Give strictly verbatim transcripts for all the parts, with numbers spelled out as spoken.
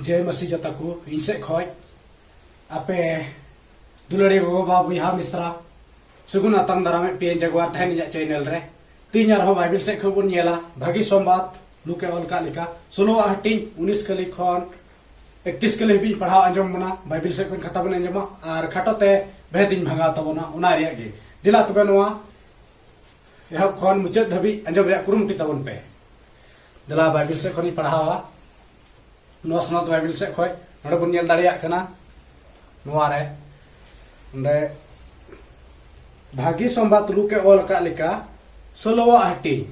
ᱡᱚᱭ ᱢᱟᱹᱥᱤ ᱡᱚᱛᱚ ᱠᱚ ᱤᱧ ᱥᱮᱫ ᱠᱷᱚᱡ ᱟᱯᱮ ᱫᱩᱞᱟᱹᱲᱤ ᱜᱚᱜᱚ ᱵᱟᱵᱟ ᱵᱚᱭᱦᱟ ᱢᱤᱥᱨᱟ ᱥᱟᱹᱜᱩᱱ ᱟᱛᱟᱝ ᱫᱟᱨᱟᱢᱮᱫ ᱯᱮᱭᱟᱹᱧ ᱡᱟᱜᱣᱟᱨ ᱛᱟᱦᱮᱱ ᱤᱧᱟᱹᱜ ᱪᱮᱱᱮᱞ ᱨᱮ᱾ ᱛᱤᱦᱤᱧ ᱟᱨᱦᱚᱸ ᱵᱟᱭᱵᱮᱞ ᱥᱮᱫ ᱠᱷᱚᱡ ᱵᱚᱱ ᱧᱮᱞᱟ ᱵᱷᱟᱹᱜᱤ ᱥᱚᱢᱵᱟᱫ ᱞᱩᱠᱮ ᱚᱞ ᱠᱟᱜ ᱞᱮᱠᱟ ᱥᱳᱞᱳᱣᱟᱜ ᱦᱟᱹᱴᱤᱧ ᱩᱱᱤᱥ ᱠᱟᱹᱞᱤ ᱠᱷᱚᱱ ᱮᱠᱛᱨᱤᱥ ᱠᱟᱹᱞᱤ ᱦᱟᱹᱵᱤᱡ ᱤᱧ ᱯᱟᱲᱦᱟᱣ ᱟᱸᱡᱚᱢ ᱵᱚᱱᱟ᱾ ᱵᱟᱭᱵᱮᱞ ᱥᱮᱫ ᱠᱷᱚᱱ ᱠᱟᱛᱷᱟ ᱵᱚᱱ ᱟᱸᱡᱚᱢᱟ ᱟᱨ ᱠᱷᱟᱴᱚ ᱛᱮ ᱵᱷᱮᱫ ᱤᱧ ᱵᱷᱟᱜᱟᱣ ᱛᱟᱵᱚᱱᱟ ᱚᱱᱟ ᱨᱮᱭᱟᱜ ᱜᱮ᱾ ᱫᱮᱞᱟ ᱛᱚᱵᱮ ᱱᱚᱣᱟ ᱮᱦᱚᱵ ᱠᱷᱚᱱ ᱢᱩᱪᱟᱹᱫ ᱫᱷᱟᱹᱵᱤᱡ ᱟᱸᱡᱚᱢ ᱨᱮᱭᱟᱜ ᱠᱩᱨᱩᱢᱩᱴᱩᱭ ᱛᱟᱵᱚᱱ ᱯᱮ᱾ ᱫᱮᱞᱟ ᱵᱟᱭᱵᱮᱞ ᱥᱮᱫ ᱠᱷᱚᱱᱤᱧ ᱯᱟᱲᱦᱟᱣᱟ᱾ ᱱᱚᱣᱟ ᱥᱚᱱᱚᱛ ᱵᱟᱭᱵᱮᱞ ᱥᱮᱫ ᱠᱷᱚᱱ ᱱᱚᱰᱮ ᱵᱚᱱ ᱧᱮᱞ ᱫᱟᱲᱮᱭᱟᱜ ᱠᱟᱱᱟ᱾ ᱱᱚᱣᱟ ᱨᱮ ᱱᱚᱰᱮ ᱵᱷᱟᱹᱜᱤ ᱥᱚᱢᱵᱟᱫ ᱞᱩᱠᱮ ᱚᱞ ᱟᱠᱟᱫ ᱞᱮᱠᱟ ᱥᱳᱞᱳᱣᱟᱜ ᱦᱟᱹᱴᱤᱧ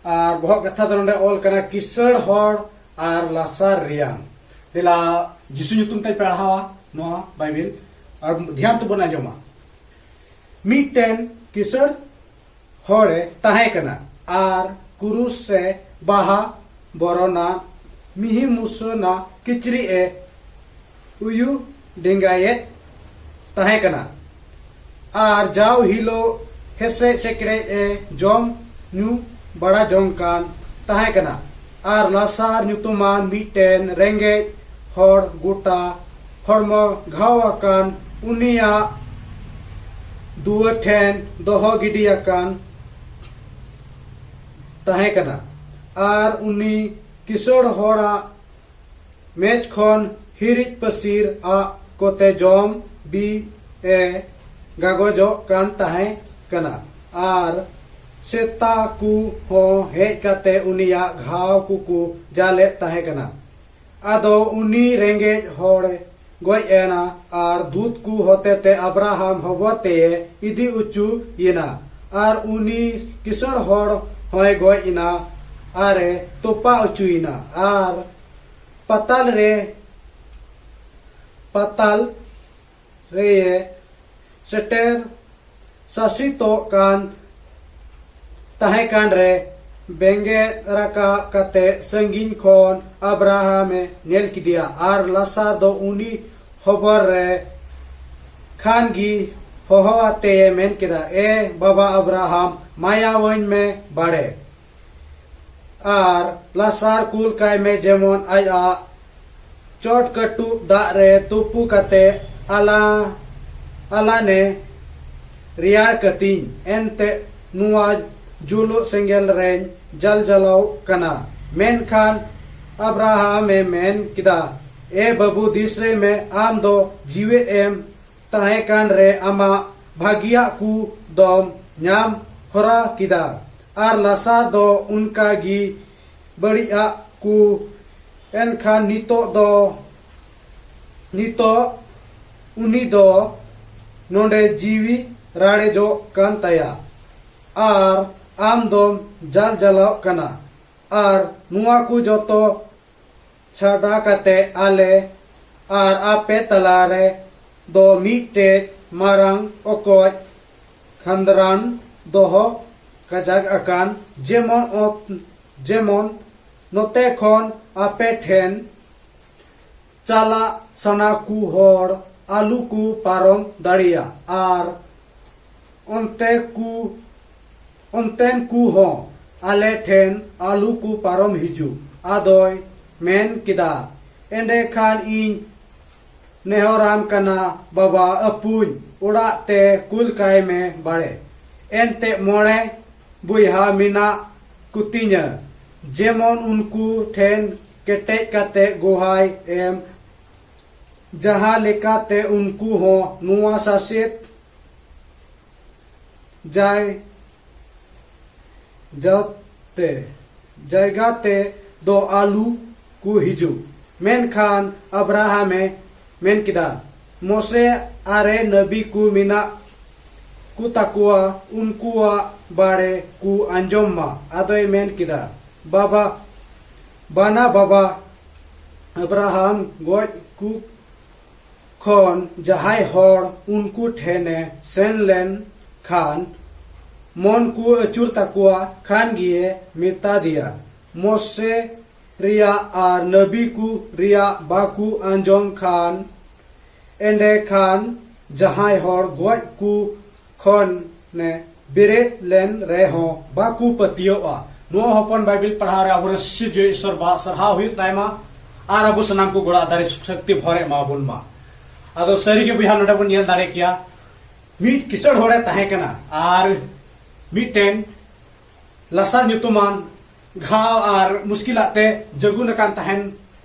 ᱟᱨ ᱵᱚᱦᱚᱜ ᱠᱟᱛᱷᱟ ᱫᱚ ᱱᱚᱰᱮ ᱚᱞ ᱠᱟᱱᱟ ᱠᱤᱥᱟᱹᱲ ᱦᱚᱲ ᱟᱨ ᱞᱟᱥᱟᱨ ᱨᱮᱭᱟᱝ᱾ ᱫᱮᱞᱟ ᱡᱤᱥᱩ ᱧᱩᱛᱩᱢ ᱛᱮ ᱯᱟᱲᱦᱟᱣᱟ ᱱᱚᱣᱟ ᱵᱟᱭᱵᱮᱞ ᱟᱨ ᱫᱷᱮᱭᱟᱱ ᱛᱮᱵᱚᱱ ᱟᱸᱡᱚᱢᱟ᱾ ᱢᱤᱫᱴᱮᱱ ᱠᱤᱥᱟᱹᱲ ᱦᱚᱲᱮ ᱛᱟᱦᱮᱸ ᱠᱟᱱᱟ ᱟᱨ ᱠᱩᱨᱩᱥ ᱥᱮ ᱵᱟᱦᱟ ᱵᱚᱨᱚᱱᱟ ᱢᱤᱦᱤ ᱢᱩᱥᱟᱹᱱᱟ ᱠᱤᱪᱨᱤᱡ ᱮ ᱩᱭᱩ ᱰᱮᱸᱜᱟᱭᱮᱫ ᱛᱟᱦᱮᱸ ᱠᱟᱱᱟ ᱟᱨ ᱡᱟᱣ ᱦᱤᱞᱳᱜ ᱦᱮᱥᱮᱡ ᱥᱮᱠᱲᱮᱡ ᱮ ᱡᱚᱢ ᱧᱩ ᱵᱟᱲᱟ ᱡᱚᱝ ᱠᱟᱱ ᱛᱟᱦᱮᱸ ᱠᱟᱱᱟ᱾ ᱟᱨ ᱞᱟᱥᱟᱨ ᱧᱩᱛᱩᱢᱟᱱ ᱢᱤᱫᱴᱮᱱ ᱨᱮᱸᱜᱮᱡ ᱦᱚᱲ ᱜᱚᱴᱟ ᱦᱚᱲᱢᱚ ᱜᱷᱟᱣ ᱟᱠᱟᱱ ᱩᱱᱤᱭᱟᱜ ᱫᱩᱣᱟᱹᱨ ᱴᱷᱮᱱ ᱫᱚᱦᱚ ᱜᱤᱰᱤ ᱟᱠᱟᱱ ᱛᱟᱦᱮᱸ ᱠᱟᱱᱟ᱾ ᱟᱨ ᱩᱱᱤ ᱠᱤᱥᱟᱹᱲ ᱦᱚᱲᱟᱜ ᱢᱮᱡᱽ ᱠᱷᱚᱱ ᱦᱤᱨᱤᱡ ᱯᱟᱹᱥᱤᱨ ᱟᱜ ᱠᱚᱛᱮ ᱡᱚᱢ ᱵᱤ ᱮ ᱜᱟᱜᱚᱡᱚᱜ ᱠᱟᱱ ᱛᱟᱦᱮᱸ ᱠᱟᱱᱟ᱾ ᱟᱨ ᱥᱮᱛᱟ ᱠᱚ ᱦᱚᱸ ᱦᱮᱡ ᱠᱟᱛᱮ ᱩᱱᱤᱭᱟᱜ ᱜᱷᱟᱣ ᱠᱚᱠᱚ ᱡᱟᱞᱮᱫ ᱛᱟᱦᱮᱸ ᱠᱟᱱᱟ᱾ ᱟᱫᱚ ᱩᱱᱤ ᱨᱮᱸᱜᱮᱡ ᱦᱚᱲᱮ ᱜᱚᱡ ᱮᱱᱟ ᱟᱨ ᱫᱩᱛ ᱠᱚ ᱦᱚᱛᱮᱛᱮ ᱟᱵᱨᱟᱦᱟᱢ ᱦᱚᱵᱚᱨ ᱛᱮᱭᱮ ᱤᱫᱤ ᱚᱪᱚᱭᱮᱱᱟ᱾ ᱟᱨ ᱩᱱᱤ ᱠᱤᱥᱟᱹᱬ ᱦᱚᱲ ᱦᱚᱸᱭ ᱜᱚᱡ ᱮᱱᱟ ᱟᱨᱮ ᱛᱚᱯᱟ ᱚᱪᱚᱭᱮᱱᱟ᱾ ᱟᱨ ᱯᱟᱛᱟᱞ ᱨᱮ ᱯᱟᱛᱟᱞ ᱨᱮᱭᱮ ᱥᱮᱴᱮᱨ ᱥᱟᱥᱤᱛᱚᱜ ᱠᱟᱱ ᱛᱟᱦᱮᱸ ᱠᱟᱱ ᱨᱮ ᱵᱮᱸᱜᱮᱫ ᱨᱟᱠᱟᱵ ᱠᱟᱛᱮ ᱥᱟᱺᱜᱤᱧ ᱠᱷᱚᱱ ᱟᱵᱨᱟᱦᱟᱢᱮ ᱧᱮᱞ ᱠᱮᱫᱮᱭᱟ᱾ ᱟᱨ ᱞᱟᱥᱟᱨ ᱫᱚ ᱩᱱᱤ ᱦᱚᱵᱚᱨ ᱨᱮ ᱠᱷᱟᱱ ᱜᱮ ᱦᱚᱦᱚ ᱟᱛᱮᱭᱮ ᱢᱮᱱ ᱠᱮᱫᱟ, ᱮ ᱵᱟᱵᱟ ᱟᱵᱨᱟᱦᱟᱢ, ᱢᱟᱭᱟᱣᱟᱹᱧ ᱢᱮ ᱵᱟᱲᱮ᱾ ᱟᱨ ᱞᱟᱥᱟᱨ ᱠᱩᱞ ᱠᱟᱭ ᱢᱮ, ᱡᱮᱢᱚᱱ ᱟᱡᱟᱜ ᱪᱚᱴ ᱠᱟᱹᱴᱩᱵ ᱫᱟᱜ ᱨᱮ ᱛᱩᱯᱩ ᱠᱟᱛᱮ ᱟᱞᱟ ᱟᱞᱟᱱᱮ ᱨᱮᱭᱟᱲ ᱠᱟᱹᱛᱤᱧ᱾ ᱮᱱᱛᱮ ᱱᱚᱣᱟ ᱡᱩᱞᱩᱜ ᱥᱮᱸᱜᱮᱞ ᱨᱮᱧ ᱡᱟᱞᱡᱟᱞᱟᱣ ᱠᱟᱱᱟ᱾ ᱢᱮᱱᱠᱷᱟᱱ ᱟᱵᱨᱟᱦᱟᱢ ᱮ ᱢᱮᱱ ᱠᱮᱫᱟ, ᱮ ᱵᱟᱹᱵᱩ, ᱫᱤᱥᱟᱹᱭ ᱢᱮ, ᱟᱢ ᱫᱚ ᱡᱤᱣᱮᱫ ᱮᱢ ᱛᱟᱦᱮᱸ ᱠᱟᱱ ᱨᱮ ᱟᱢᱟᱜ ᱵᱷᱟᱹᱜᱤᱭᱟᱜ ᱠᱚ ᱫᱚᱢ ᱧᱟᱢ ᱦᱚᱨᱟ ᱠᱮᱫᱟ, ᱟᱨ ᱞᱟᱥᱟ ᱫᱚ ᱚᱱᱠᱟ ᱜᱮ ᱵᱟᱹᱲᱤᱡᱟᱜ ᱠᱚ᱾ ᱮᱱᱠᱷᱟᱱ ᱱᱤᱛᱚᱜ ᱫᱚ, ᱱᱤᱛᱚᱜ ᱩᱱᱤ ᱫᱚ ᱱᱚᱰᱮ ᱡᱤᱣᱤ ᱨᱟᱲᱮᱡᱚᱜ ᱠᱟᱱ ᱛᱟᱭᱟ, ᱟᱨ ᱟᱢ ᱫᱚᱢ ᱡᱟᱞᱡᱟᱞᱟᱣ ᱠᱟᱱᱟ᱾ ᱟᱨ ᱱᱚᱣᱟ ᱠᱚ ᱡᱚᱛᱚ ᱪᱷᱟᱰᱟ ᱠᱟᱛᱮ ᱟᱞᱮ ᱟᱨ ᱟᱯᱮ ᱛᱟᱞᱟᱨᱮ ᱫᱚ ᱢᱤᱫᱴᱮᱡ ᱢᱟᱨᱟᱝ ᱚᱠᱚᱡ ᱠᱷᱟᱸᱫᱽᱨᱟᱱ ᱫᱚᱦᱚ ᱠᱟᱡᱟᱠ ᱟᱠᱟᱱ, ᱡᱮᱢᱚᱱ ᱚᱛ-, ᱡᱮᱢᱚᱱ ᱱᱚᱛᱮ ᱠᱷᱚᱱ ᱟᱯᱮ ᱴᱷᱮᱱ ᱪᱟᱞᱟᱜ ᱥᱟᱱᱟ ᱠᱚ ᱦᱚᱲ ᱟᱞᱚ ᱠᱚ ᱯᱟᱨᱚᱢ ᱫᱟᱲᱮᱭᱟᱜ, ᱟᱨ ᱚᱱᱛᱮ ᱠᱚ, ᱚᱱᱛᱮᱱ ᱠᱚ ᱦᱚᱸ ᱟᱞᱮ ᱴᱷᱮᱱ ᱟᱞᱚ ᱠᱚ ᱯᱟᱨᱚᱢ ᱦᱤᱡᱩᱜ᱾ ᱟᱫᱚᱭ ᱢᱮᱱ ᱠᱮᱫᱟ, ᱮᱸᱰᱮᱠᱷᱟᱱ ᱤᱧ ᱱᱮᱦᱚᱨᱟᱢ ᱠᱟᱱᱟ, ᱵᱟᱵᱟ, ᱟᱹᱯᱩᱧ ᱚᱲᱟᱜ ᱛᱮ ᱠᱩᱞ ᱠᱟᱭ ᱢᱮ ᱵᱟᱲᱮ᱾ ᱮᱱᱛᱮ ᱢᱚᱬᱮ ᱵᱚᱭᱦᱟ ᱢᱮᱱᱟᱜ ᱠᱚᱛᱤᱧᱟ, ᱡᱮᱢᱚᱱ ᱩᱱᱠᱩ ᱴᱷᱮᱱ ᱠᱮᱴᱮᱡ ᱠᱟᱛᱮ ᱜᱚᱦᱟᱭ ᱮᱢ, ᱡᱟᱦᱟᱸ ᱞᱮᱠᱟᱛᱮ ᱩᱱᱠᱩ ᱦᱚᱸ ᱱᱚᱣᱟ ᱥᱟᱥᱮᱛ ᱡᱟᱭ-, ᱡᱟᱛᱮ, ᱡᱟᱭᱜᱟ ᱛᱮ ᱫᱚ ᱟᱞᱩ ᱠᱚ ᱦᱤᱡᱩᱜ᱾ ᱢᱮᱱᱠᱷᱟᱱ ᱟᱵᱨᱟᱦᱟᱢᱮ ᱢᱮᱱ ᱠᱮᱫᱟ, ᱢᱚᱥᱮ ᱟᱨᱮ ᱱᱟᱵᱤ ᱠᱚ ᱢᱮᱱᱟᱜ ᱠᱚ ᱛᱟᱠᱚᱣᱟ, ᱩᱱᱠᱩᱣᱟᱜ ᱵᱟᱲᱮ ᱠᱚ ᱟᱸᱡᱚᱢ ᱢᱟ᱾ ᱟᱫᱚᱭ ᱢᱮᱱ ᱠᱮᱫᱟ, ᱵᱟᱵᱟ, ᱵᱟᱱᱟ ᱵᱟᱵᱟ ᱟᱵᱨᱟᱦᱟᱢ ᱜᱚᱡ ᱠᱚ ᱠᱷᱚᱱ ᱡᱟᱦᱟᱸᱭ ᱦᱚᱲ ᱩᱱᱠᱩ ᱴᱷᱮᱱᱮ ᱥᱮᱱ ᱞᱮᱱ ᱠᱷᱟᱱ, ᱢᱚᱱ ᱠᱚ ᱟᱹᱪᱩᱨ ᱛᱟᱠᱚᱣᱟ ᱠᱷᱟᱱ ᱜᱮᱭᱮ ᱢᱮᱛᱟ ᱫᱮᱭᱟ, ᱢᱚᱥᱮ ᱨᱮᱭᱟᱜ ᱟᱨ ᱱᱟᱵᱤ ᱠᱚ ᱨᱮᱭᱟᱜ ᱵᱟᱠᱚ ᱟᱸᱡᱚᱢ ᱠᱷᱟᱱ, ᱮᱸᱰᱮᱠᱷᱟᱱ ᱡᱟᱦᱟᱸᱭ ᱦᱚᱲ ᱜᱚᱡ ᱠᱚ ᱠᱷᱚᱱᱮ ᱵᱮᱨᱮᱫ ᱞᱮᱱ ᱨᱮᱦᱚᱸ ᱵᱟᱠᱚ ᱯᱟᱹᱛᱭᱟᱹᱣᱜᱼᱟ᱾ ᱱᱚᱣᱟ ᱦᱚᱯᱚᱱ ᱵᱟᱭᱵᱮᱞ ᱯᱟᱲᱦᱟᱣ ᱨᱮ ᱟᱵᱚᱨᱮᱱ ᱥᱤᱨᱡᱟᱹᱣᱤᱡ ᱤᱥᱚᱨ ᱵᱟ ᱥᱟᱨᱦᱟᱣ ᱦᱩᱭᱩᱜ ᱛᱟᱭᱢᱟ᱾ ᱟᱨ ᱟᱵᱚ ᱥᱟᱱᱟᱢ ᱠᱚ ᱜᱚᱲᱚ ᱫᱟᱲᱮ ᱥᱩᱠ ᱥᱚᱠᱛᱤ ᱵᱷᱚᱨ ᱮᱢᱟ ᱵᱚᱱ ᱢᱟ᱾ ᱟᱫᱚ ᱥᱟᱹᱨᱤ ᱜᱮ ᱵᱚᱭᱦᱟ, ᱱᱚᱰᱮ ᱵᱚᱱ ᱧᱮᱞ ᱫᱟᱲᱮ ᱠᱮᱭᱟ, ᱢᱤᱫ ᱠᱤᱥᱟᱹᱬ ᱦᱚᱲᱮ ᱛᱟᱦᱮᱸ ᱠᱟᱱᱟ ᱟᱨ ᱢᱤᱫᱴᱮᱱ ᱞᱟᱥᱟᱨ ᱧᱩᱛᱩᱢᱟᱱ ᱜᱷᱟᱣ ᱟᱨ ᱢᱩᱥᱠᱤᱞᱟᱜ ᱛᱮ ᱡᱟᱹᱜᱩᱱ ᱟᱠᱟᱱ ᱛᱟᱦᱮᱱ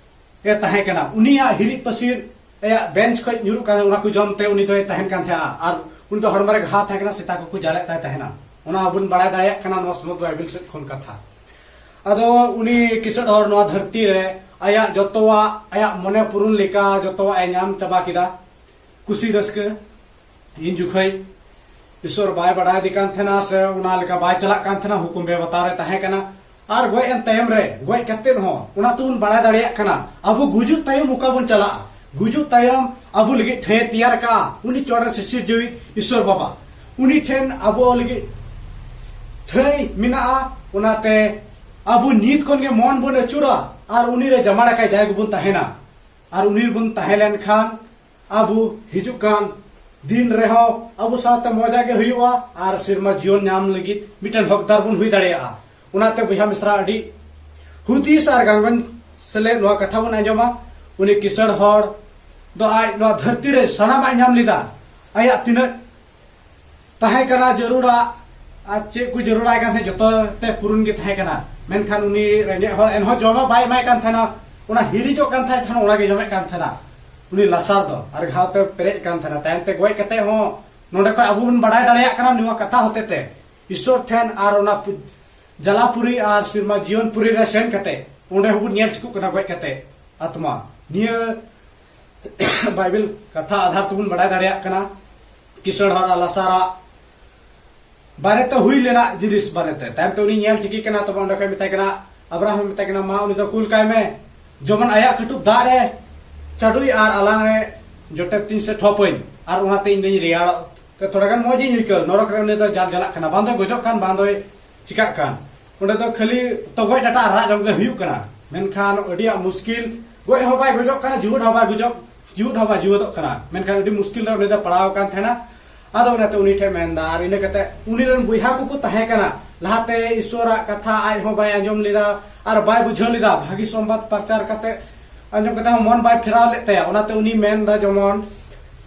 ᱮ ᱛᱟᱦᱮᱸ ᱠᱟᱱᱟ᱾ ᱩᱱᱤᱭᱟᱜ ᱦᱤᱨᱤᱡ ᱯᱟᱹᱥᱤᱨ ᱟᱭᱟᱜ ᱵᱮᱧᱪ ᱠᱷᱚᱱ ᱧᱩᱨᱩᱜ ᱠᱟᱱ, ᱚᱱᱟ ᱠᱚ ᱡᱚᱢ ᱛᱮ ᱩᱱᱤ ᱫᱚᱭ ᱛᱟᱦᱮᱱ ᱠᱟᱱ ᱛᱟᱦᱮᱸᱜᱼᱟ ᱟᱨ ᱩᱱᱤ ᱫᱚ ᱦᱚᱲᱢᱚ ᱨᱮ ᱜᱷᱟᱣ ᱛᱟᱦᱮᱸ ᱠᱟᱱᱟ, ᱥᱮᱛᱟ ᱠᱚᱠᱚ ᱡᱟᱞᱮᱫ ᱛᱟᱭ ᱛᱟᱦᱮᱱᱟ᱾ ᱚᱱᱟ ᱵᱚᱱ ᱵᱟᱲᱟᱭ ᱫᱟᱲᱮᱭᱟᱜ ᱠᱟᱱᱟ ᱱᱚᱣᱟ ᱥᱩᱢᱚᱛ ᱵᱟᱭᱵᱮᱞ ᱥᱮᱫ ᱠᱷᱚᱱ ᱠᱟᱛᱷᱟ᱾ ᱟᱫᱚ ᱩᱱᱤ ᱠᱤᱥᱟᱹᱬ ᱦᱚᱲ ᱱᱚᱣᱟ ᱫᱷᱟᱹᱨᱛᱤ ᱨᱮ ᱟᱭᱟᱜ ᱡᱚᱛᱚᱣᱟᱜ, ᱟᱭᱟᱜ ᱢᱚᱱᱮ ᱯᱩᱨᱩᱱ ᱞᱮᱠᱟ ᱡᱚᱛᱚᱣᱟᱜ ᱮ ᱧᱟᱢ ᱪᱟᱵᱟ ᱠᱮᱫᱟ, ᱠᱩᱥᱤ ᱨᱟᱹᱥᱠᱟᱹ᱾ ᱤᱧ ᱡᱚᱠᱷᱚᱡ ᱤᱥᱚᱨ ᱵᱟᱭ ᱵᱟᱲᱟᱭ ᱫᱮ ᱠᱟᱱ ᱛᱟᱦᱮᱱᱟ ᱥᱮ ᱚᱱᱟ ᱞᱮᱠᱟ ᱵᱟᱭ ᱪᱟᱞᱟᱜ ᱠᱟᱱ ᱛᱟᱦᱮᱱᱟ, ᱦᱩᱠᱩᱢ ᱵᱮᱵᱟᱛᱟᱣ ᱨᱮ ᱛᱟᱦᱮᱸ ᱠᱟᱱᱟ᱾ ᱟᱨ ᱜᱚᱡ ᱮᱱ ᱛᱟᱭᱚᱢ ᱨᱮ, ᱜᱚᱡ ᱠᱟᱛᱮᱫ ᱦᱚᱸ, ᱚᱱᱟ ᱛᱮᱵᱚᱱ ᱵᱟᱲᱟᱭ ᱫᱟᱲᱮᱭᱟᱜ ᱠᱟᱱᱟ ᱟᱵᱚ ᱜᱩᱡᱩᱜ ᱛᱟᱭᱚᱢ ᱚᱠᱟ ᱵᱚᱱ ᱪᱟᱞᱟᱜᱼᱟ᱾ ᱜᱩᱡᱩᱜ ᱛᱟᱭᱚᱢ ᱟᱵᱚ ᱞᱟᱹᱜᱤᱫ ᱴᱷᱟᱹᱭ ᱛᱮᱭᱟᱨ ᱠᱟᱜᱼᱟ ᱩᱱᱤ ᱪᱚᱴ ᱨᱮ ᱥᱤᱥᱤᱨ ᱡᱤᱣᱤ ᱤᱥᱚᱨ ᱵᱟᱵᱟ᱾ ᱩᱱᱤ ᱴᱷᱮᱱ ᱟᱵᱚ ᱞᱟᱹᱜᱤᱫ ᱴᱷᱟᱹᱭ ᱢᱮᱱᱟᱜᱼᱟ᱾ ᱚᱱᱟᱛᱮ ᱟᱵᱚ ᱱᱤᱛ ᱠᱷᱚᱱ ᱜᱮ ᱢᱚᱱ ᱵᱚᱱ ᱟᱹᱪᱩᱨᱟ ᱟᱨ ᱩᱱᱤ ᱨᱮ ᱡᱟᱢᱟ ᱰᱟᱠᱟᱭ ᱡᱟᱭ ᱜᱮᱵᱚᱱ ᱛᱟᱦᱮᱱᱟ᱾ ᱟᱨ ᱩᱱᱤ ᱨᱮᱵᱚᱱ ᱛᱟᱦᱮᱸ ᱞᱮᱱᱠᱷᱟᱱ ᱟᱵᱚ ᱦᱤᱡᱩᱜ ᱠᱟᱱ ᱫᱤᱱ ᱨᱮᱦᱚᱸ ᱟᱵᱚ ᱥᱟᱶᱛᱮ ᱢᱚᱡᱟ ᱜᱮ ᱦᱩᱭᱩᱜᱼᱟ ᱟᱨ ᱥᱮᱨᱢᱟ ᱡᱤᱭᱚᱱ ᱧᱟᱢ ᱞᱟᱹᱜᱤᱫ ᱢᱤᱫᱴᱮᱱ ᱦᱚᱠᱫᱟᱨ ᱵᱚᱱ ᱦᱩᱭ ᱫᱟᱲᱮᱭᱟᱜᱼᱟ᱾ ᱚᱱᱟᱛᱮ ᱵᱚᱭᱦᱟ ᱢᱤᱥᱨᱟ, ᱟᱹᱰᱤ ᱦᱩᱫᱤᱥ ᱟᱨ ᱜᱟᱱᱜᱚᱱ ᱥᱮᱞᱮᱫ ᱱᱚᱣᱟ ᱠᱟᱛᱷᱟ ᱵᱚᱱ ᱟᱸᱡᱚᱢᱟ᱾ ᱩᱱᱤ ᱠᱤᱥᱟᱹᱬ ᱦᱚᱲ ᱫᱚ ᱟᱡ ᱱᱚᱣᱟ ᱫᱷᱟᱹᱨᱛᱤ ᱨᱮ ᱥᱟᱱᱟᱢᱟᱜ ᱧᱟᱢ ᱞᱮᱫᱟ, ᱟᱭᱟᱜ ᱛᱤᱱᱟᱹᱜ ᱛᱟᱦᱮᱸ ᱠᱟᱱᱟ ᱡᱟᱹᱨᱩᱲᱟ, ᱟᱨ ᱪᱮᱫ ᱠᱚ ᱡᱟᱹᱨᱩᱲᱟᱭ ᱠᱟᱱ ᱛᱟᱦᱮᱸ, ᱡᱚᱛᱚ ᱛᱮ ᱯᱩᱨᱩᱱ ᱜᱮ ᱛᱟᱦᱮᱸ ᱠᱟᱱᱟ᱾ ᱢᱮᱱᱠᱷᱟᱱ ᱩᱱᱤ ᱨᱮᱸᱜᱮᱡ ᱦᱚᱲ ᱮᱱᱦᱚᱸ ᱡᱚᱢᱟᱜ ᱵᱟᱭ ᱮᱢᱟᱭ ᱠᱟᱱ ᱛᱟᱦᱮᱱᱟ᱾ ᱚᱱᱟ ᱦᱤᱨᱤᱡᱚᱜ ᱠᱟᱱ ᱛᱟᱦᱮᱸ ᱛᱟᱦᱮᱱᱟ, ᱚᱱᱟ ᱜᱮ ᱡᱚᱢᱮᱫ ᱠᱟᱱ ᱛᱟᱦᱮᱱᱟ ᱩᱱᱤ ᱞᱟᱥᱟᱨ ᱫᱚ, ᱟᱨ ᱜᱷᱟᱣ ᱛᱮ ᱯᱮᱨᱮᱡ ᱠᱟᱱ ᱛᱟᱦᱮᱱᱟ᱾ ᱛᱟᱭᱚᱢ ᱛᱮ ᱜᱚᱡ ᱠᱟᱛᱮ ᱦᱚᱸ ᱱᱚᱰᱮ ᱠᱷᱚᱱ ᱟᱵᱚ ᱵᱚᱱ ᱵᱟᱲᱟᱭ ᱫᱟᱲᱮᱭᱟᱜ ᱠᱟᱱᱟ ᱱᱚᱣᱟ ᱠᱟᱛᱷᱟ ᱦᱚᱛᱮ ᱛᱮ, ᱤᱥᱚᱨ ᱴᱷᱮᱱ ᱟᱨ ᱚᱱᱟ ᱯᱩ-, ᱡᱟᱞᱟᱯᱩᱨᱤ ᱟᱨ ᱥᱮᱨᱢᱟ ᱡᱤᱭᱚᱱ ᱯᱩᱨᱤ ᱨᱮ ᱥᱮᱱ ᱠᱟᱛᱮ ᱚᱸᱰᱮ ᱦᱚᱸᱵᱚᱱ ᱧᱮᱞ ᱴᱷᱤᱠᱚᱜ ᱠᱟᱱᱟ ᱜᱚᱡ ᱠᱟᱛᱮ ᱟᱛᱢᱟ᱾ ᱱᱤᱭᱟᱹ ᱵᱟᱭᱵᱮᱞ ᱠᱟᱛᱷᱟ ᱟᱫᱷᱟᱨ ᱛᱮᱵᱚᱱ ᱵᱟᱲᱟᱭ ᱫᱟᱲᱮᱭᱟᱜ ᱠᱟᱱᱟ ᱠᱤᱥᱟᱹᱬ ᱦᱚᱲ ᱟᱨ ᱞᱟᱥᱟᱨᱟᱜ ᱵᱟᱨᱮᱛᱮ ᱦᱩᱭ ᱞᱮᱱᱟ ᱡᱤᱱᱤᱥ ᱵᱟᱨᱮᱛᱮ᱾ ᱛᱟᱭᱚᱢ ᱛᱮ ᱩᱱᱤ ᱧᱮᱞ ᱴᱷᱤᱠᱮ ᱠᱟᱱᱟ, ᱛᱚᱵᱮ ᱚᱸᱰᱮ ᱠᱷᱚᱱ ᱢᱮᱛᱟᱭ ᱠᱟᱱᱟ, ᱟᱵᱨᱟᱦᱟᱢ ᱢᱮᱛᱟᱭ ᱠᱟᱱᱟ, "ᱢᱟ ᱩᱱᱤ ᱫᱚ ᱠᱩᱞ ᱠᱟᱭ ᱢᱮ, ᱡᱮᱢᱚᱱ ᱟᱭᱟᱜ ᱠᱟᱹᱴᱩᱵ ᱫᱟᱜ ᱨᱮ ᱪᱟᱰᱚᱭ ᱟᱨ ᱟᱞᱟᱝ ᱨᱮ ᱡᱚᱴᱮᱫ ᱛᱤᱧ ᱥᱮ ᱴᱷᱚᱯᱟᱹᱧ, ᱟᱨ ᱚᱱᱟᱛᱮ ᱤᱧ ᱫᱚᱧ ᱨᱮᱭᱟᱲᱚᱜ ᱛᱮ ᱛᱷᱚᱲᱟ ᱜᱟᱱ ᱢᱚᱡᱽ ᱤᱧ ᱟᱹᱭᱠᱟᱹᱣ᱾ ᱱᱚᱨᱚᱠ ᱨᱮ ᱩᱱᱤ ᱫᱚ ᱡᱟᱞ ᱡᱟᱞᱟᱜ ᱠᱟᱱᱟ, ᱵᱟᱝ ᱫᱚᱭ ᱜᱚᱡᱚᱜ ᱠᱟᱱ, ᱵᱟᱝ ᱫᱚᱭ ᱪᱤᱠᱟᱜ ᱠᱟᱱ, ᱚᱸᱰᱮ ᱫᱚ ᱠᱷᱟᱹᱞᱤ ᱛᱚᱜᱚᱡ ᱰᱟᱴᱟ ᱨᱟᱜ ᱡᱚᱝ ᱜᱮ ᱦᱩᱭᱩᱜ ᱠᱟᱱᱟ᱾ ᱢᱮᱱᱠᱷᱟᱱ ᱟᱹᱰᱤ ᱟᱸᱴ ᱢᱩᱥᱠᱤᱞ, ᱜᱚᱡ ᱦᱚᱸ ᱵᱟᱭ ᱜᱚᱡᱚᱜ ᱠᱟᱱᱟ, ᱡᱤᱣᱮᱫ ᱦᱚᱸ ᱵᱟᱭ ᱜᱚᱡᱚᱜ, ᱡᱤᱣᱮᱫ ᱦᱚᱸ ᱵᱟᱭ ᱡᱤᱣᱮᱫᱚᱜ ᱠᱟᱱᱟ᱾ ᱢᱮᱱᱠᱷᱟᱱ ᱟᱹᱰᱤ ᱢᱩᱥᱠᱤᱞ ᱨᱮ ᱩᱱᱤ ᱫᱚ ᱯᱟᱲᱟᱣ ᱟᱠᱟᱱ ᱛᱟᱦᱮᱱᱟ᱾ ᱟᱫᱚ ᱚᱱᱟᱛᱮ ᱩᱱᱤ ᱴᱷᱮᱱ ᱢᱮᱱᱫᱟ, ᱟᱨ ᱤᱱᱟᱹ ᱠᱟᱛᱮ ᱩᱱᱤ ᱨᱮᱱ ᱵᱚᱭᱦᱟ ᱠᱚᱠᱚ ᱛᱟᱦᱮᱸ ᱠᱟᱱᱟ, ᱞᱟᱦᱟᱛᱮ ᱤᱥᱚᱨᱟᱜ ᱠᱟᱛᱷᱟ ᱟᱡ ᱦᱚᱸ ᱵᱟᱭ ᱟᱸᱡᱚᱢ ᱞᱮᱫᱟ ᱟᱨ ᱵᱟᱭ ᱵᱩᱡᱷᱟᱹᱣ ᱞᱮᱫᱟ᱾ ᱵᱷᱟᱹᱜᱤ ᱥᱚᱢᱵᱟᱫ ᱯᱨᱚᱪᱟᱨ ᱠᱟᱛᱮ ᱟᱸᱡᱚᱢ ᱠᱟᱛᱮ ᱦᱚᱸ ᱢᱚᱱ ᱵᱟᱭ ᱯᱷᱮᱨᱟᱣ ᱞᱮᱫ ᱛᱟᱭᱟ᱾ ᱚᱱᱟᱛᱮ ᱩᱱᱤ ᱢᱮᱱ ᱮᱫᱟ, ᱡᱮᱢᱚᱱ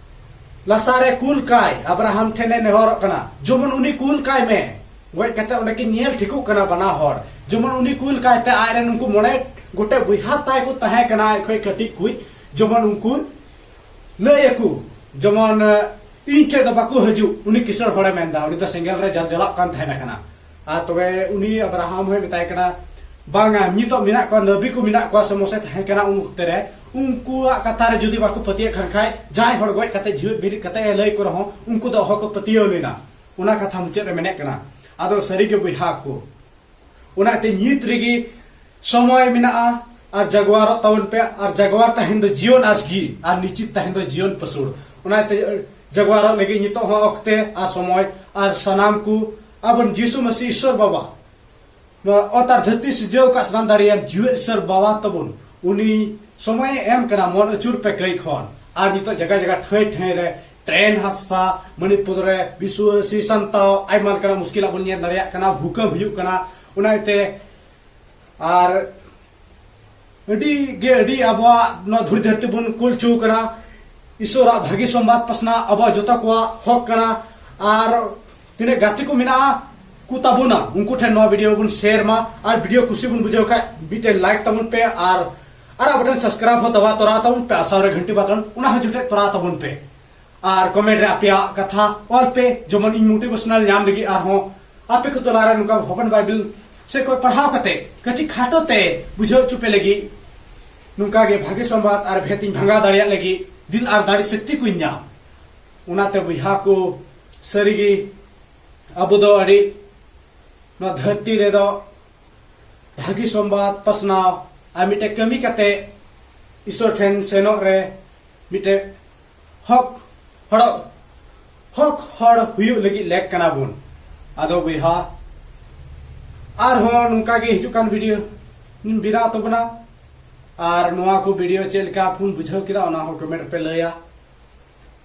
ᱞᱟᱥᱟᱨᱮ ᱠᱩᱞ ᱠᱟᱭ, ᱟᱵᱨᱟᱦᱟᱢ ᱴᱷᱮᱱᱮ ᱱᱮᱦᱚᱨᱚᱜ ᱠᱟᱱᱟ, ᱡᱮᱢᱚᱱ ᱩᱱᱤ ᱠᱩᱞ ᱠᱟᱭ ᱢᱮ᱾ ᱜᱚᱡ ᱠᱟᱛᱮ ᱚᱸᱰᱮ ᱠᱤᱱ ᱧᱮᱞ ᱴᱷᱤᱠᱚᱜ ᱠᱟᱱᱟ ᱵᱟᱱᱟ ᱦᱚᱲ, ᱡᱮᱢᱚᱱ ᱩᱱᱤ ᱠᱩᱞ ᱠᱟᱭᱛᱮ ᱟᱡᱨᱮᱱ ᱩᱱᱠᱩ ᱢᱚᱬᱮ ᱜᱚᱴᱮᱡ ᱵᱚᱭᱦᱟ ᱛᱟᱭ ᱠᱚ ᱛᱟᱦᱮᱸ ᱠᱟᱱᱟ ᱟᱡ ᱠᱷᱚᱱ ᱠᱟᱹᱴᱤᱡ ᱠᱩᱡ, ᱡᱮᱢᱚᱱ ᱩᱱᱠᱩ ᱞᱟᱹᱭ ᱟᱠᱚ, ᱡᱮᱢᱚᱱ, ᱮ, ᱤᱧ ᱴᱷᱮᱡ ᱫᱚ ᱵᱟᱠᱚ ᱦᱤᱡᱩᱜ, ᱩᱱᱤ ᱠᱤᱥᱟᱹᱬ ᱦᱚᱲᱮ ᱢᱮᱱᱫᱟ, ᱩᱱᱤ ᱫᱚ ᱥᱮᱸᱜᱮᱞ ᱨᱮ ᱡᱟᱞ ᱡᱟᱞᱟᱜ ᱠᱟᱱ ᱛᱟᱦᱮᱱᱟ ᱠᱟᱱᱟ᱾ ᱟᱨ ᱛᱚᱵᱮ ᱩᱱᱤ ᱟᱵᱨᱟᱦᱟᱢ ᱦᱚᱸᱭ ᱢᱮᱛᱟᱭ ᱠᱟᱱᱟ, ᱵᱟᱝᱟ, ᱱᱤᱛᱚᱜ ᱢᱮᱱᱟᱜ ᱠᱚᱣᱟ, ᱱᱟᱹᱵᱤ ᱠᱚ ᱢᱮᱱᱟᱜ ᱠᱚᱣᱟ ᱥᱮ ᱢᱚᱥᱮ ᱛᱟᱦᱮᱸ ᱠᱟᱱᱟ ᱩᱱ ᱚᱠᱛᱮ ᱨᱮ, ᱩᱱᱠᱩᱣᱟᱜ ᱠᱟᱛᱷᱟ ᱨᱮ ᱡᱩᱫᱤ ᱵᱟᱠᱚ ᱯᱟᱹᱛᱭᱟᱹᱜ ᱠᱟᱱ ᱠᱷᱟᱡ, ᱡᱟᱦᱟᱸᱭ ᱦᱚᱲ ᱜᱚᱡ ᱠᱟᱛᱮ ᱡᱤᱣᱮᱫ ᱵᱮᱨᱮᱫ ᱠᱟᱛᱮ ᱮ ᱞᱟᱹᱭ ᱠᱚ ᱨᱮᱦᱚᱸ, ᱩᱱᱠᱩ ᱫᱚ ᱚᱦᱚ ᱠᱚ ᱯᱟᱹᱛᱭᱟᱹᱣ ᱞᱮᱱᱟ᱾ ᱚᱱᱟ ᱠᱟᱛᱷᱟ ᱢᱩᱪᱟᱹᱫ ᱨᱮ ᱢᱮᱱᱮᱫ ᱠᱟᱱᱟ᱾ ᱟᱫᱚ ᱥᱟᱹᱨᱤᱜᱮ ᱵᱚᱭᱦᱟ ᱠᱚ, ᱚᱱᱟᱛᱮ ᱱᱤᱛ ᱨᱮᱜᱮ ᱥᱚᱢᱚᱭ ᱢᱮᱱᱟᱜᱼᱟ, ᱟᱨ ᱡᱟᱜᱣᱟᱨᱚᱜ ᱛᱟᱵᱚᱱ ᱯᱮ, ᱟᱨ ᱡᱟᱜᱣᱟᱨ ᱛᱟᱦᱮᱱ ᱫᱚ ᱡᱤᱭᱚᱱ ᱟᱥᱜᱤ, ᱟᱨ ᱱᱤᱪᱤᱛ ᱛᱟᱦᱮᱱ ᱫᱚ ᱡᱤᱭᱚᱱ ᱯᱟᱹᱥᱩᱲ᱾ ᱚᱱᱟᱛᱮ ᱡᱟᱜᱣᱟᱨᱚᱜ ᱞᱟᱹᱜᱤᱫ ᱱᱤᱛᱚᱜ ᱦᱚᱸ ᱚᱠᱛᱮ ᱟᱨ ᱥᱚᱢᱚᱭ, ᱟᱨ ᱥᱟᱱᱟᱢ ᱠᱚ ᱟᱵᱚᱱ ᱡᱤᱥᱩ ᱢᱟᱹᱥᱤ ᱤᱥᱚᱨ ᱵᱟᱵᱟ, ᱱᱚᱣᱟ ᱚᱛ ᱟᱨ ᱫᱷᱟᱹᱨᱛᱤ ᱥᱤᱨᱡᱟᱹᱣ ᱟᱠᱟᱫ ᱥᱟᱱᱟᱢ ᱫᱟᱲᱮᱭᱟᱱ ᱡᱤᱣᱮᱫ ᱤᱥᱚᱨ ᱵᱟᱵᱟ ᱛᱟᱵᱚᱱ, ᱩᱱᱤ ᱥᱚᱢᱚᱭᱮ ᱮᱢ ᱠᱟᱱᱟ, ᱢᱚᱱ ᱟᱹᱪᱩᱨ ᱯᱮ ᱠᱟᱹᱭ ᱠᱷᱚᱱ᱾ ᱟᱨ ᱱᱤᱛᱚᱜ ᱡᱟᱭᱜᱟ ᱡᱟᱭᱜᱟ ᱴᱷᱟᱹᱭ ᱴᱷᱟᱹᱭ ᱨᱮ ᱴᱨᱮᱱ ᱦᱟᱫᱥᱟ, ᱢᱚᱱᱤᱯᱩᱨ ᱨᱮ ᱵᱤᱥᱣᱟᱹᱥᱤ ᱥᱟᱱᱛᱟᱣ, ᱟᱭᱢᱟ ᱞᱮᱠᱟᱱᱟᱜ ᱢᱩᱥᱠᱤᱞᱟᱜ ᱵᱚᱱ ᱧᱮᱞ ᱫᱟᱲᱮᱭᱟᱜ ᱠᱟᱱᱟ, ᱵᱷᱩᱠᱟᱹᱢ ᱦᱩᱭᱩᱜ ᱠᱟᱱᱟ᱾ ᱚᱱᱟ ᱤᱭᱟᱹᱛᱮ ᱟᱨ ᱟᱹᱰᱤ ᱜᱮ ᱟᱹᱰᱤ ᱟᱵᱚᱣᱟᱜ ᱱᱚᱣᱟ ᱫᱷᱩᱲᱤ ᱫᱷᱟᱹᱨᱛᱤ ᱵᱚᱱ ᱠᱩᱞ ᱦᱚᱪᱚ ᱠᱟᱱᱟ᱾ ᱤᱥᱚᱨᱟᱜ ᱵᱷᱟᱹᱜᱤ ᱥᱚᱢᱵᱟᱫ ᱯᱟᱥᱱᱟᱣ ᱟᱵᱚᱣᱟᱜ ᱡᱚᱛᱚ ᱠᱚᱣᱟᱜ ᱦᱚᱠ ᱠᱟᱱᱟ᱾ ᱟᱨ ᱛᱤᱱᱟᱹᱜ ᱜᱟᱛᱮ ᱠᱚ ᱢᱮᱱᱟᱜᱼᱟ ᱠᱚ ᱛᱟᱵᱚᱱᱟ, ᱩᱱᱠᱩ ᱴᱷᱮᱱ ᱱᱚᱣᱟ ᱵᱷᱤᱰᱤᱭᱳ ᱵᱚᱱ ᱥᱮᱭᱟᱨ ᱢᱟ᱾ ᱟᱨ ᱵᱷᱤᱰᱤᱭᱳ ᱠᱩᱥᱤ ᱵᱚᱱ ᱵᱩᱡᱷᱟᱹᱣ ᱠᱷᱟᱡ ᱢᱤᱫᱴᱮᱱ ᱞᱟᱭᱤᱠ ᱛᱟᱵᱚᱱ ᱯᱮ, ᱟᱨ ᱟᱨ ᱟᱵᱚ ᱴᱷᱮᱱ ᱥᱟᱵᱥᱠᱨᱟᱭᱤᱵ ᱦᱚᱸ ᱫᱟᱵᱟ ᱛᱚᱨᱟ ᱛᱟᱵᱚᱱ ᱯᱮ, ᱟᱨ ᱥᱟᱶᱨᱮ ᱜᱷᱟᱱᱴᱤ ᱵᱟᱴᱚᱱ ᱚᱱᱟ ᱦᱚᱸ ᱡᱚᱴᱮᱫ ᱛᱚᱨᱟ ᱛᱟᱵᱚᱱ ᱯᱮ᱾ ᱟᱨ ᱠᱚᱢᱮᱱᱴ ᱨᱮ ᱟᱯᱮᱭᱟᱜ ᱠᱟᱛᱷᱟ ᱚᱞ ᱯᱮ, ᱡᱮᱢᱚᱱ ᱤᱧ ᱢᱳᱴᱤᱵᱷᱮᱥᱚᱱᱟᱞ ᱧᱟᱢ ᱞᱟᱹᱜᱤᱫ ᱟᱨᱦᱚᱸ ᱟᱯᱮ ᱠᱚ ᱛᱚᱞᱟ ᱨᱮ ᱱᱚᱝᱠᱟ ᱵᱷᱚᱵᱚᱱ ᱵᱟᱭᱵᱮᱞ ᱥᱮ ᱠᱚ ᱯᱟᱲᱦᱟᱣ ᱠᱟᱛᱮ ᱠᱟᱹᱴᱤᱡ ᱠᱷᱟᱴᱚ ᱛᱮ ᱵᱩᱡᱷᱟᱹᱣ ᱦᱚᱪᱚ ᱯᱮ ᱞᱟᱹᱜᱤᱫ, ᱱᱚᱝᱠᱟ ᱜᱮ ᱵᱷᱟᱜᱮ ᱥᱚᱢᱵᱟᱫ ᱟᱨ ᱵᱷᱮᱫ ᱤᱧ ᱵᱷᱟᱸᱜᱟᱣ ᱫᱟᱲᱮᱭᱟᱜ ᱞᱟᱹᱜᱤᱫ ᱫᱤᱞ ᱟᱨ ᱫᱟᱲᱮ ᱥᱚᱠᱛᱤ ᱠᱚᱧ ᱧᱟᱢ᱾ ᱚᱱᱟᱛᱮ ᱵᱚᱭᱦᱟ ᱠᱚ, ᱥᱟᱹᱨᱤᱜᱮ ᱟᱵᱚ ᱫᱚ ᱟᱹᱰᱤ, ᱱᱚᱣᱟ ᱫᱷᱟᱹᱨᱛᱤ ᱨᱮᱫᱚ ᱵᱷᱟᱹᱜᱤ ᱥᱚᱢᱵᱟᱫ ᱯᱟᱥᱱᱟᱣ ᱟᱨ ᱢᱤᱫᱴᱮᱡ ᱠᱟᱹᱢᱤ ᱠᱟᱛᱮ ᱤᱥᱚᱨ ᱴᱷᱮᱱ ᱥᱮᱱᱚᱜ ᱨᱮ ᱢᱤᱫᱴᱮᱡ ᱦᱚᱠ ᱦᱚᱲ, ᱦᱚᱠ ᱦᱚᱲ ᱦᱩᱭᱩᱜ ᱞᱟᱹᱜᱤᱫ ᱞᱮᱠ ᱠᱟᱱᱟ ᱵᱚᱱ᱾ ᱟᱫᱚ ᱵᱚᱭᱦᱟ, ᱟᱨᱦᱚᱸ ᱱᱚᱝᱠᱟ ᱜᱮ ᱦᱤᱡᱩᱜ ᱠᱟᱱ ᱵᱷᱤᱰᱤᱭᱳ ᱵᱮᱱᱟᱣ ᱛᱟᱵᱚᱱᱟ᱾ ᱟᱨ ᱱᱚᱣᱟ ᱠᱚ ᱵᱷᱤᱰᱤᱭᱳ ᱪᱮᱫ ᱞᱮᱠᱟ ᱵᱚᱱ ᱵᱩᱡᱷᱟᱹᱣ ᱠᱮᱫᱟ, ᱚᱱᱟ ᱦᱚᱸ ᱠᱚᱢᱮᱱᱴ ᱨᱮᱯᱮ ᱞᱟᱹᱭᱟ᱾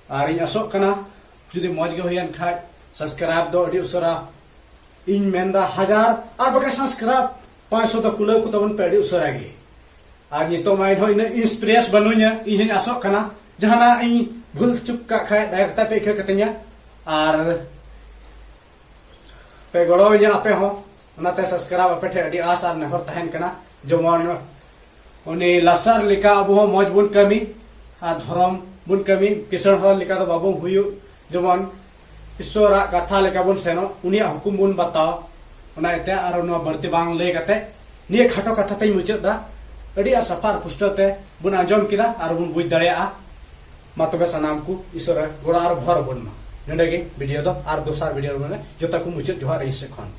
ᱟᱨ ᱤᱧ ᱟᱥᱚᱜ ᱠᱟᱱᱟ, ᱡᱩᱫᱤ ᱢᱚᱡᱽ ᱜᱮ ᱦᱩᱭᱮᱱ ᱠᱷᱟᱡ, ᱥᱟᱵᱥᱠᱨᱟᱭᱤᱵ ᱫᱚ ᱟᱹᱰᱤ ᱩᱥᱟᱹᱨᱟ, ᱤᱧ ᱢᱮᱱᱫᱟ ᱦᱟᱡᱟᱨ, ᱟᱨ ᱵᱟᱠᱷᱟᱡ ᱥᱟᱵᱥᱠᱨᱟᱭᱤᱵ ᱯᱟᱸᱪᱥᱚ ᱫᱚ ᱠᱩᱞᱟᱹᱣ ᱠᱚ ᱛᱟᱵᱚᱱ ᱯᱮ ᱟᱹᱰᱤ ᱩᱥᱟᱹᱨᱟ ᱜᱮ᱾ ᱟᱨ ᱱᱤᱛᱚᱜ ᱢᱟ ᱤᱧᱦᱚᱸ ᱤᱱᱟᱹᱜ ᱤᱱᱥᱯᱤᱨᱮᱥ ᱵᱟᱹᱱᱩᱧᱟ᱾ ᱤᱧ ᱦᱚᱧ ᱟᱥᱚᱜ ᱠᱟᱱᱟ ᱡᱟᱦᱟᱱᱟᱜ ᱤᱧ ᱵᱷᱩᱞ ᱪᱩᱠ ᱠᱟᱜ ᱠᱷᱟᱡ ᱫᱟᱭᱟ ᱠᱟᱛᱮ ᱯᱮ ᱤᱠᱟᱹ ᱠᱟᱹᱛᱤᱧᱟ ᱟᱨ ᱯᱮ ᱜᱚᱲᱚᱣᱟᱹᱧᱟ ᱟᱯᱮ ᱦᱚᱸ᱾ ᱚᱱᱟᱛᱮ ᱥᱟᱵᱥᱠᱨᱟᱭᱤᱵ ᱟᱯᱮ ᱴᱷᱮᱱ ᱟᱹᱰᱤ ᱟᱥ ᱟᱨ ᱱᱮᱦᱚᱨ ᱛᱟᱦᱮᱱ ᱠᱟᱱᱟ, ᱡᱮᱢᱚᱱ ᱩᱱᱤ ᱞᱟᱥᱟᱨ ᱞᱮᱠᱟ ᱟᱵᱚ ᱦᱚᱸ ᱢᱚᱡᱽ ᱵᱚᱱ ᱠᱟᱹᱢᱤ ᱟᱨ ᱫᱷᱚᱨᱚᱢ ᱵᱚᱱ ᱠᱟᱹᱢᱤ᱾ ᱠᱤᱥᱟᱹᱬ ᱦᱚᱲ ᱞᱮᱠᱟ ᱫᱚ ᱵᱟᱵᱚᱱ ᱦᱩᱭᱩᱜ, ᱡᱮᱢᱚᱱ ᱤᱥᱥᱚᱨᱟᱜ ᱠᱟᱛᱷᱟ ᱞᱮᱠᱟ ᱵᱚᱱ ᱥᱮᱱᱚᱜ, ᱩᱱᱤᱭᱟᱜ ᱦᱩᱠᱩᱢ ᱵᱚᱱ ᱵᱟᱛᱟᱣ᱾ ᱚᱱᱟ ᱤᱭᱟᱹᱛᱮ ᱟᱨ ᱱᱚᱣᱟ ᱵᱟᱹᱲᱛᱤ ᱵᱟᱝ ᱞᱟᱹᱭ ᱠᱟᱛᱮ ᱱᱤᱭᱟᱹ ᱠᱷᱟᱴᱚ ᱠᱟᱛᱷᱟ ᱛᱮᱧ ᱢᱩᱪᱟᱹᱫ ᱫᱟ᱾ ᱟᱹᱰᱤ ᱟᱸᱴ ᱥᱟᱯᱷᱟ ᱟᱨ ᱯᱩᱥᱴᱟᱹᱣ ᱛᱮ ᱵᱚᱱ ᱟᱸᱡᱚᱢ ᱠᱮᱫᱟ ᱟᱨ ᱵᱚᱱ ᱵᱩᱡᱽ ᱫᱟᱲᱮᱭᱟᱜᱼᱟ᱾ ᱢᱟ ᱛᱚᱵᱮ ᱥᱟᱱᱟᱢ ᱠᱚ ᱤᱥᱥᱚᱨ ᱜᱚᱲᱚ ᱟᱨ ᱵᱷᱚᱨ ᱟᱵᱚᱱ ᱢᱟ᱾ ᱱᱚᱰᱮ ᱜᱮ ᱵᱷᱤᱰᱤᱭᱳ ᱫᱚ ᱟᱨ ᱫᱚᱥᱟᱨ ᱵᱷᱤᱰᱤᱭᱳ ᱨᱮ ᱡᱚᱛᱚ ᱠᱚ ᱢᱩᱪᱟᱹᱫ ᱡᱚᱦᱟᱨ ᱤᱧ ᱥᱮᱫ ᱠᱷᱚᱱ᱾